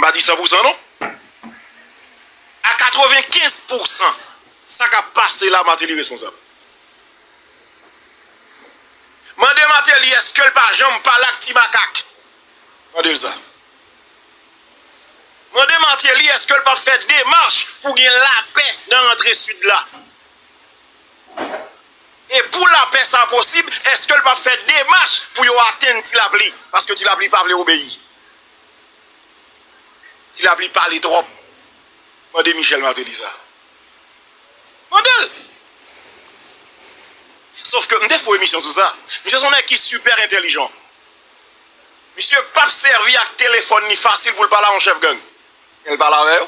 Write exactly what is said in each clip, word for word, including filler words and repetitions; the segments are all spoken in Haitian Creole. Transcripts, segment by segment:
Pa di san pou san non. A katrevenkenz pou san, sa k ap pase la, Martelly responsab. Mande Martelly èske l pa janm pale ak Ti Makak. Mande l sa. Mande Martelly èske l p ap fè demach pou gen lapè nan rantre Sid la. E pou lapè sa posib, èske l p ap fè demach pou yo atenn Ti Lapli? Paske Ti Lapli pa vle obeyi. Ti Lapli pale twòp. Mande Michel Martelly sa. Mande l. Sof ke m te fè yon emisyon sou sa. Misye se yon nèg ki sipè entèlijan. Misye p ap sèvi ak telefòn li fasil pou l pale a yon chèf gang. Men l pale avè yo.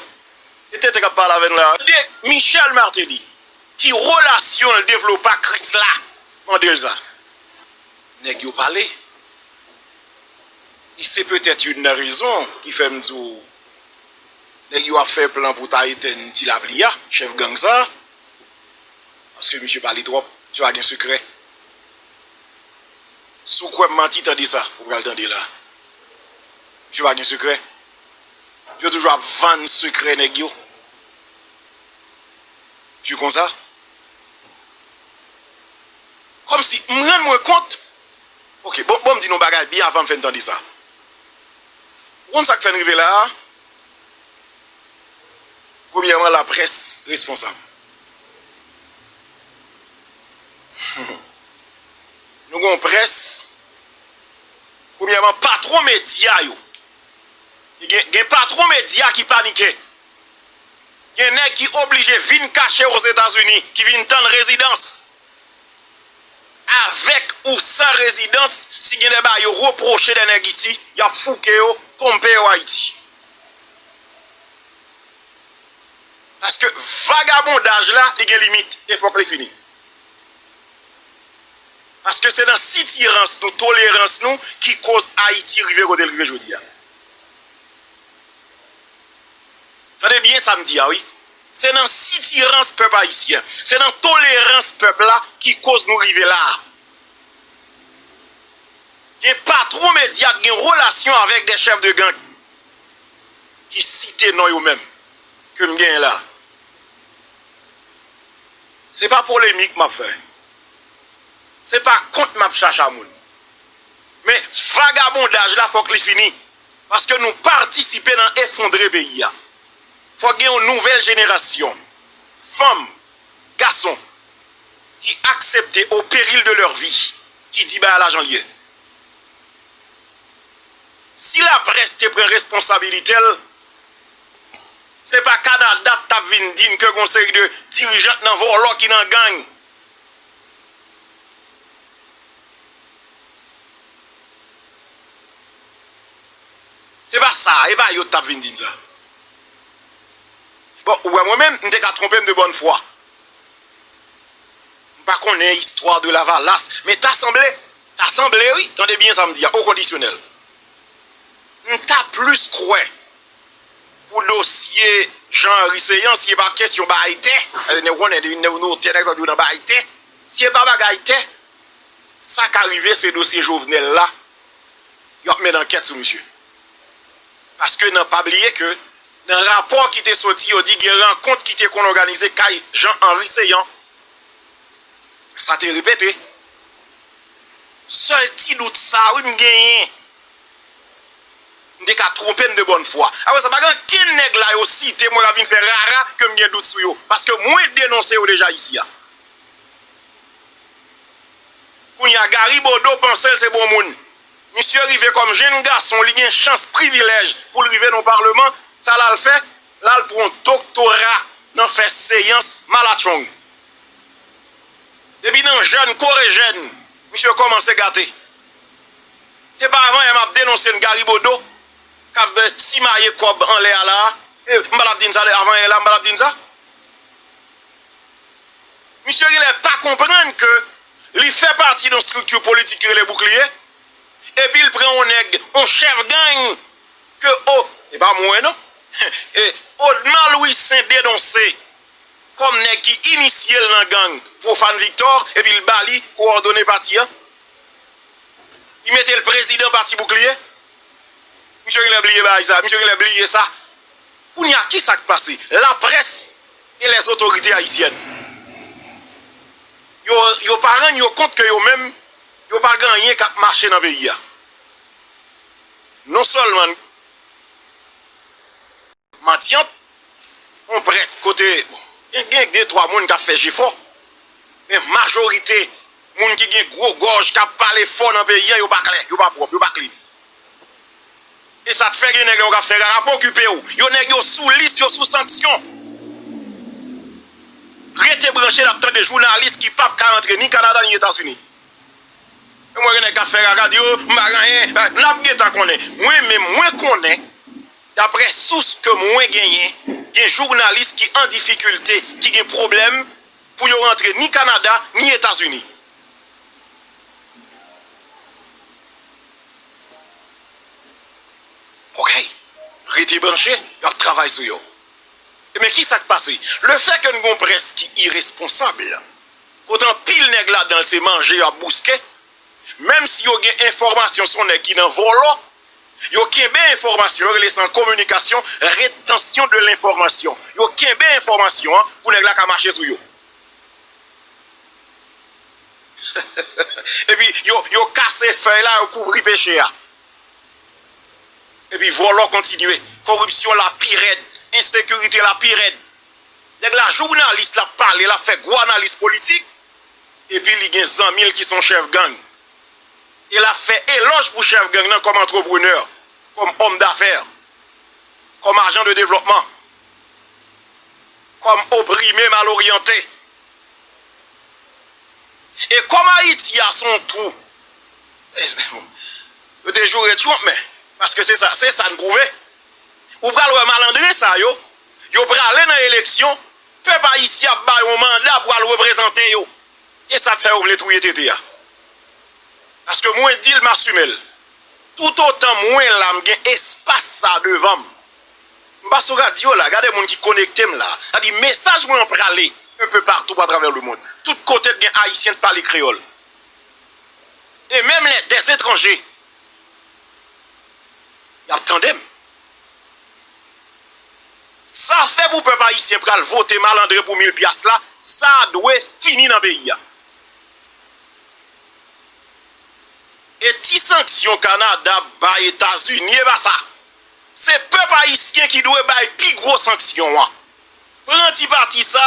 E tete k ap pale avè n la. De Michel Martelly, ki relasyon l devlope ak Krisla? Mande l sa. Nèg yo pale. E se petèt youn nan rezon ki fè m di w, nèg yo ap fè plan pou ta etenn Ti Lapli a, chèf gang sa. Paske misye pale twòp, misye pa gen sekrè. Si w kwè m manti, tande sa, ou pral tande la. Misye pa gen sekrè. Yo toujou ap vann sekrè nèg yo. Di konsa. Kòmsi m rann mwen kont. Ok, bon, bon, m di nou bagay byen avan m fè n tande sa. Ou konn sa k fè n rive la a? Premyèman, laprès responsab. Nou gen yon près, premyèman, patwon medya yo. Gen, gen patwon medya ki panike. Gen nèg ki oblije vin kache Ozetazini, ki vin tann rezidans. Avèk ou san rezidans, si gen de bagay yo repwoche de nèg isi, y ap fouke yo, ponpe yo Ayiti. Paske vagabondaj la, li gen limit, e fòk li fini. Paske se nan sitirans nou, tolerans nou, ki koz Ayiti rive kote l rive jodi a. Tande byen sa m di a, wi. Se nan sitirans pèp ayisyen, se nan tolerans pèp la ki koz nou rive la a. Gen patwon medya k gen relasyon avèk de chèf de gang ki site non yo menm ke m genyen la. Se pa polemik m ap fè. Se pa kont m ap chache a moun. Men vagabondaj la fòk li fini. Paske nou patisipe nan efondre peyi a. Fòk gen yon nouvèl jenerasyon. Fanm, gason, ki aksepte au péril de leur vie, ki di bagay la jan l ye. Si laprès te pran responsabilite l, se pa Kanada t ap vin di n ke gon seri de dirijan nan vòlò ki nan gang. Se pa sa, e pa yo t ap vin di n sa. Bon, ou wè mwen menm, m te ka twonpe m de bòn fwa. M pa konnen istwa de Lavalas, men ta sanble, ta sanble wi, tande byen sa m di a, o kondisyonèl. M ta plis kwè pou dosye Jean Henry Ceant, si e pa kesyon bay tè, eh, nou konnen, nou, nou, tè nèg sa yo nan bay tè, si e pa bagay tè, sa ka rive se dosye Jovenel la, y ap mennen ankèt sou misye. Paske nan, pa bliye ke nan rapò ki te soti, yo di gen rankont ki te konn òganize kay Jean Henry Ceant. Sa te repete. Sèl ti dout sa, wi, m genyen. M te ka twonpe m de bòn fwa. Apre sa, pa gen ankenn nèg la yo site, mwen ka vin fè rara ke m gen dout sou yo. Paske mwen denonse yo deja isi a. Kounye a, Gary Bodeau panse l se bon moun. Misye rive kòm jenn gason, li gen chans, privilèj pou l rive nan palman. Sa l al fè? L al pran yon doktora nan fè seyans malatchong. Depi nan jèn, kore jèn, misye kòmanse gate. Se pa avan yè m ap denonse n Gary Bodeau k ap, eh, simaye kòb anlè a la a. E m pa t ap di n sa avan yè la, m pa t ap di n sa. Misye genlè pa konprann ke li fè pati de yon estrikti politik ki rele Boukliye, epi l pran yon nèg, yon chèf gang, ke, o, e pa mwen non, e Odma Louissaint denonse kòm nèg ki inisye l nan gang Profane Victor, epi l ba li kowòdone pati a. Li mete l prezidan pati Boukliye. Misye genlè bliye bagay sa, misye genlè bliye sa. Kounye a, ki sa k pase? Laprès e lèzotorite ayisyèn, yo, yo pa rann yo kont ke yo menm, yo pa gen anyen k ap mache nan peyi a. Non sèlman mandyant, yon près kote, bon, gen, gen de twa moun k ap fè jefò, men majorite moun ki gen gwo gòj, k ap pale fò nan peyi a, yo pa klè, yo pa pwòp, yo pa klin. E sa k fè gen nèg yo k ap fè rara, pa okipe w. Yo nèg yo sou lis, yo sou sanksyon. Rete branche, n ap tande jounalis ki p ap ka rantre ni Kanada ni Etazini. E mwen gen nèg k ap fè rara, di, "O, m pa gen anyen." N ap gentan konnen. Mwen menm, mwen konnen, daprè sous ke mwen genyen, gen jounalis ki an difikilte, ki gen pwoblèm pou yo rantre ni Kanada, ni Etazini. Oke, rete branche, y ap travay sou yo. E men ki sa k pase? Lefètke n gon près ki iresponsab, kote anpil nèg ladan l se manje y ap bouske, menm si yo gen enfòmasyon se yon nèg ki nan vòlò, yo kenbe enfòmasyon, yo rele sa an kominikasyon, rétention de l'information. Yo kenbe enfòmasyon an pou nèg la ka mache sou yo. Epi yo, yo kase fèy la, yo kouvri peche a. Epi vòlò kontinye. Koripsyon la pi rèd. Ensekirite la pi rèd. Nèg la jounalis, l ap pale, l ap fè gwo analiz politik. Epi li gen zanmi l ki se yon chèf gang. E l ap fè elòj pou chèf gang nan kòm antreprenè, kòm òm dafè, kòm ajan de devlòpman, kòm oprime maloryante. E kòm Ayiti a se yon twou, yo te joure Trump, men, paske se sa, se sa n pwouve. Ou pral wè malandren sa yo, yo prale nan eleksyon, pèp ayisyen ap ba yo yon manda pou al reprezante yo. E sa k fè yo vle touye T T a. Paske mwen di l, m asime l. Toutotan mwen la, m gen espas sa devan m. M pa sou radyo la, gade moun ki konekte m la. Sa di mesaj mwen an prale un peu partout à travers le monde. Tout kote k gen Ayisyen k pale kreyòl. E menm lè dèzetranje, y ap tande m. Sa fè pou pèp ayisyen pral vote malandren pou mil pyas la, sa dwe fini nan peyi a. E ti sanksyon Kanada bay Etazini, e pa sa. Se pèp ayisyen ki dwe bay pi gwo sanksyon an. Pran ti pati sa,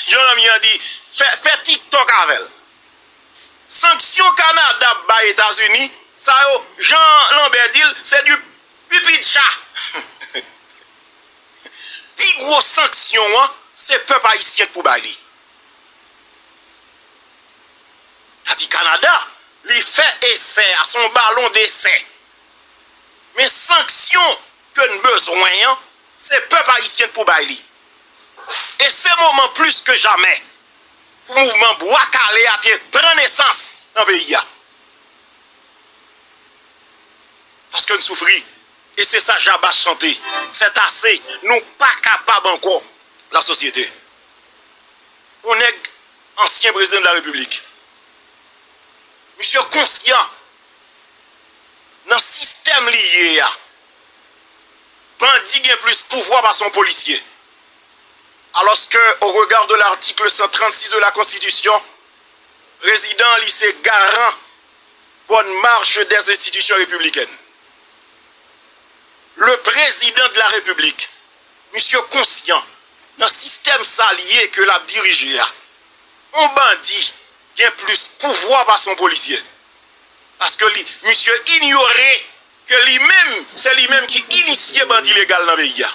jan zanmi an di, fè, fè TikTok avè l. Sanksyon Kanada ap bay Etazini, sa yo, jan Lanbè di l, se di pipi de cha. Pi gwo sanksyon an, se pèp ayisyen k pou bay li. Sa di Kanada, li fè esè a, se yon balon desè. Men sanksyon ke n bezwen an, se pèp ayisyen k pou bay li. E se moman plis ke jamè pou mouvman Bwa Kale a te pran nesans nan peyi a. Paske n soufri. E se sa Jabas chante. Sètase, nou pa kapab ankò, lasosyete. Yon nèg, ansyen prezidan de la repiblik, misye konsyan nan sistèm li ye a, bandi gen plis pouvwa pase yon polisye. Alors que, au regard de l'article cent trente-six de la Constitution, prezidan an li se garan bonne marche des institutions républicaines. Le président de la République, misye konsyan nan sistèm sa l ye ke l ap dirije a. Yon bandi gen plis pouvwa pase yon polisye. Paske li, misye inyore ke li menm, se li menm ki inisye bandi legal nan peyi a.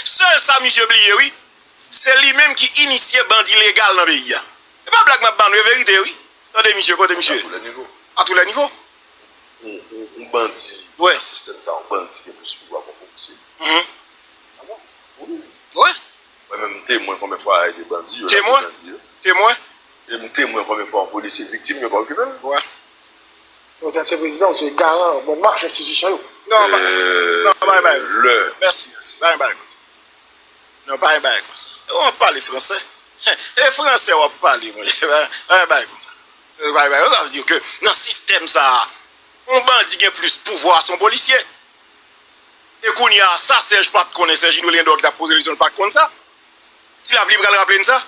Sèl sa misye bliye, wi, se li menm ki inisye bandi legal nan peyi a. E pa blag m ap ba nou, e verite, wi. Tande misye, kote misye? A tou lè nivo. A tou lè nivo. Yon, yon, yon bandi nan sistèm sa, yon bandi gen plis pouvwa ke yon polisye. Mhm. A bon? Wi. Wi. Mwen menm, m temwen konbyen fwa y a ede bandi, yo lage bandi yo. Temwen. E m temwen konbyen fwa yon polisye viktim, yo pa okipe l. Wi. Donk, ansyen prezidan, se garan bonn mach enstitisyon yo. Non, pa, non, pa gen bagay konsa. Mèsi, mèsi. Pa gen bagay konsa. Non, pa gen bagay konsa. E w ap pale fransè? E fransè w ap pale, monchè. Pa, pa gen bagay konsa. E pa gen bagay konsa. Sa vle di ke nan sistèm sa a, Yon bandi gen plis pouvwa se yon polisye. E kounye a, sa Sèj pa t konnen, Sèjino Leyandò ki t ap poze kesyon, l pa t konn sa. Ti Lapli pral raple n sa.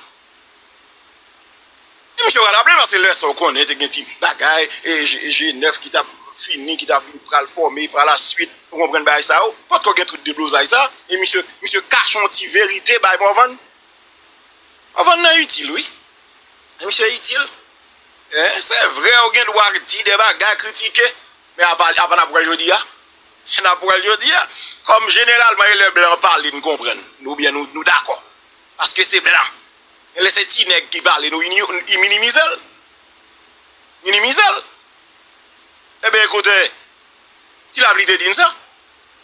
E misye pral raple n, paske lè sa w konnen, te gen ti bagay, e G, G nèf ki t ap fini, ki t ap vin pral fòme, pa la swit, ou konprann bagay sa yo, potko gen tout deblozay sa, e misye, misye kache yon ti verite bay Morvan. Morvan nan itil, wi. Misye itil. Eh, se vre, ou gen dwa di de bagay, kritike, men apa, apa n ap wè l jodi a? N ap wè l jodi a. Kòm jeneralman, e lè blan pale, n konprann, oubyen nou, nou dakò. Paske se blan. Men lè se ti nèg ki pale, nou ini-, minimize l. Minimize l. Ebyen, ekoute, Ti Lapli te di n sa.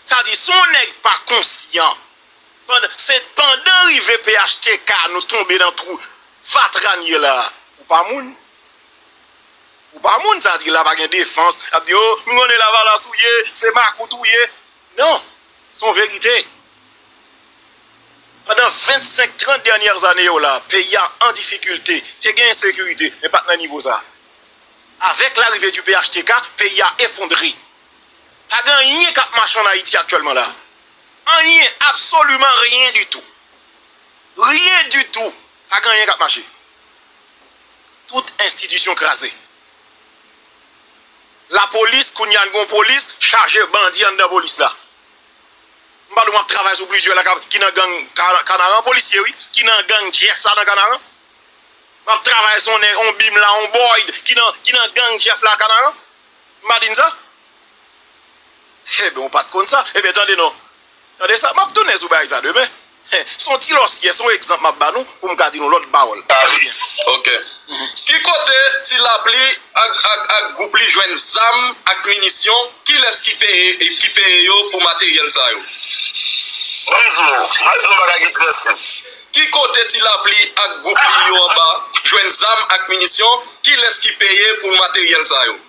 Sa di, si yon nèg pa konsyan, pandan, se pandan rive P H T K nou tonbe nan twou fatra n ye la, ou pa moun. Ou pa moun, sa di la pa gen defans. L ap di, o, m konnen Lavalas ou ye, se makout ou ye. Non, se yon verite. Pandan vennsenk, trant dènyè zane yo la, peyi a an difikilte, te gen ensekirite, men pa t nan nivo sa. Avèk larive di P H T K, peyi a efondre. Pa gen anyen k ap mache ann Ayiti aktyèlman la. Anyen, absoliman ryen ditou. Ryen ditou. Pa gen anyen k ap mache. Tout enstitisyon kraze. Lapolis, kounye a n gen yon polis, chaje bandi anndan polis la. M pa di w m ap travay sou plizyè la k ap, ki nan gang Ka-, Kanaran, polisye wi, ki nan gang Jeff la nan Kanaran. M ap travay sou yon nèg, yon Bim la, yon Boyd, ki nan, ki nan gang Jeff la Kanaran. M pa di n sa? Ebyen, ou pa t konn sa? Ebyen, tande non. Tande sa, m ap tounen sou bagay sa demen. Se yon ti lòsyè, se yon egzanp m ap ba nou pou m ka di nou lòt pawòl. Tande byen. Ok. Ki kote Ti Lapli ak, ak, ak gwoup li jwenn zam ak minisyon? Kilès ki peye, ki peye yo pou materyèl sa yo? Ban m di w, m al di w yon bagay ki trè senp. Ki kote Ti Lapli ak gwoup li yo anba jwenn zam ak minisyon? Kilès ki peye pou materyèl sa yo?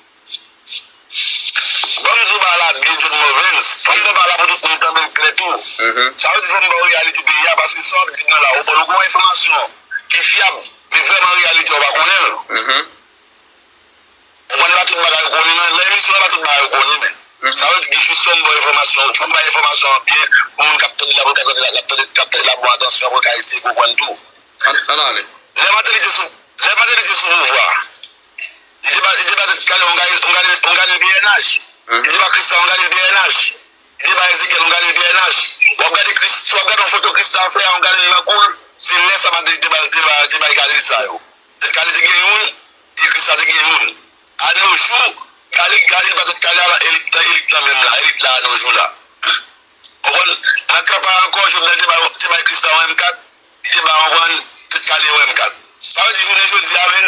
Ban m di w bagay la byen, John Morvens. Fò m fè bagay la pou tout moun tande l klè tou. Sa vle di fò m ba w reyalite peyi a, paske sa w ap di m nan la, ou bon, ou gen yon enfòmasyon ki fyab, men vrèman reyalite a, ou pa konnen l. Ou konn pa tout bagay ou konnen nan, nan emisyon an pa tout bagay ou konnen, men. Sa vle di gen jis fò m ba w enfòmasyon, fò m bay enfòmasyon an byen, pou moun k ap tande la, pou l ka tande la, k ap tande, k ap tande la, bon, atansyon, pou l ka eseye konprann tou. Ann, ann ale. Lè Martelly te sou, lè Martelly te sou pouvwa, li te ba, li te ba tèt kale yon galil, yon galil, yon galil P N H. Li te ba Christian yon galil P N H. Li te ba Ezekiel yon galil P N H. W ap gade Chris, w ap gade yon foto Christian fè a, yon galil nan kou l, se lè sa Martelly te ba, te ba, te bay galil sa yo. Tèt kale te gen youn, e Christian te gen youn. A no jou, galil, galil pa tèt kale a nan elit, nan elit lan menm la, elit la a no jou la. Konprann? Nan kanpay ankò, Jovenel te bay, te bay Christian yon M kat, li te bay, konprann, tèt kale yon M kat. Sa vle di jounen jodi a, menm,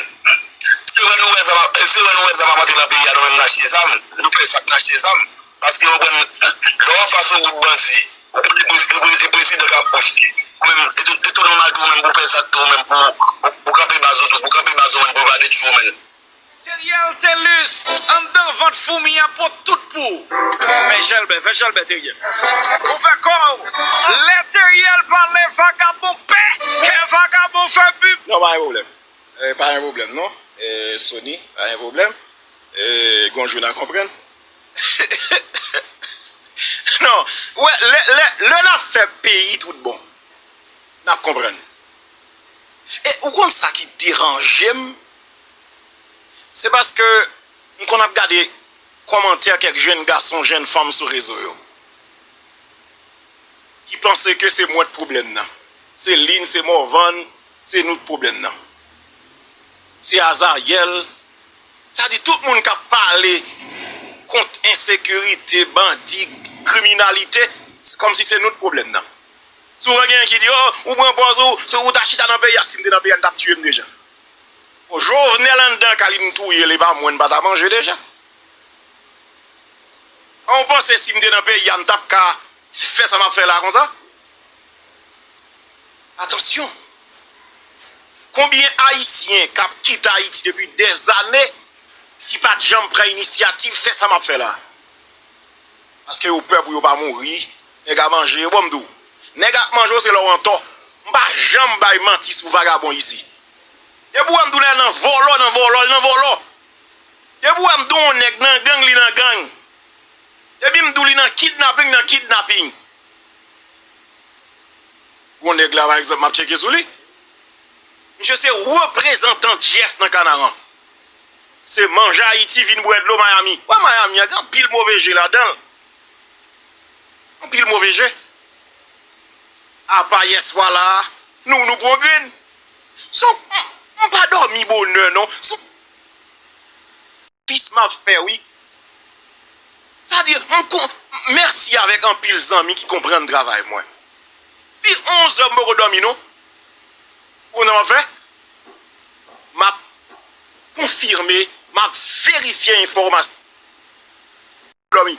se wè nou wè zam ap, se wè nou wè zam ap antre nan peyi a, nou menm n achte zam, nou fè sa k n achte zam. Paske, konprann, lè w anfas yon gwoup bandi, ou konnen prez-, e pre-, e prezidan k ap bouch li. Ou menm, e tou, e tou nòmal tou, ou menm pou fè sa k tou, ou menm pou, pou, pou kanpe baz ou tou, pou kanpe baz ou menm, pou pa detwi ou menm. Teriel Thelus, anndan vant foumi a pot tout pou ou. Fè chèlbè, fè chèlbè, Teriel. Ou fè kò w. Lè Teriel pale, vagabon pè, kè vagabon fè bib. Non, pa gen pwoblèm. Eh, pa gen pwoblèm, non. Eh, Sony, pa gen pwoblèm. Eh, gon jou n a konprann. Non, wè, lè, lè, lè n ap fè peyi tout bon, n ap konprann. E ou konn sa ki deranje m? Se paske m konn ap gade kòmantè kèk jèn gason, jèn fanm sou rezo yo ki panse ke se mwen k pwoblèm nan. Se Lynn, se Morvan, se nou k pwoblèm nan. Se Azayèl. Sa di tout moun k ap pale kont ensekirite, bandi, kriminalite, se kòmsi se nou k pwoblèm nan. Souvan gen ki di, o, ou pran pòz ou, si ou ta chita nan peyi a, si m te nan peyi a, n t ap tiye m deja. Bon, Jovenel anndan kay li m touye l, e pa mwen, n pa ta manje deja. Ou panse si m te nan peyi a, m t ap ka fè sa m ap fè la konsa? Atansyon! Konbyen Ayisyen k ap kite Ayiti depi dèzane ki pa t janm pran inisyativ fè sa m ap fè la? Paske yo pè pou yo pa mouri, nèg a manje yo. Bon, m di w, nèg ap manje w se lè w antò. M pa janm bay manti sou vagabon isi. Depi w wè m di w nèg nan vòlò, nan vòlò, l nan vòlò. Depi w wè m di w yon nèg nan gang, li nan gang. Depi m di w li nan kidnaping, nan kidnaping. Yon nèg la, pa egzanp, m ap tcheke sou li. Misye se reprezantan Jeff nan Kanaran. Se manje Ayiti vin bwè dlo Miami. Wè Miami a gen anpil move je ladan l. Anpil move je. Apa yèswa la, nou, nou pran grenn. Son, m, m pa dòmi bonè non. Son, fis m ap fè, wi. Sa di, m kon, mèsi avèk anpil zanmi ki konprann travay mwen. Li onz è m poko dòmi non. Ou nan m ap fè? M ap konfime, m ap verifye enfòmasyon. Dòmi.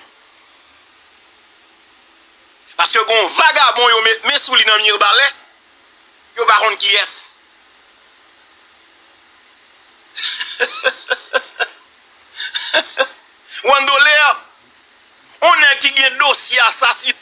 Paske gon vagabon yo met men sou li nan Mibalè, yo pa konn kiyès. Wandolè, yon nèg ki gen dosye asasinay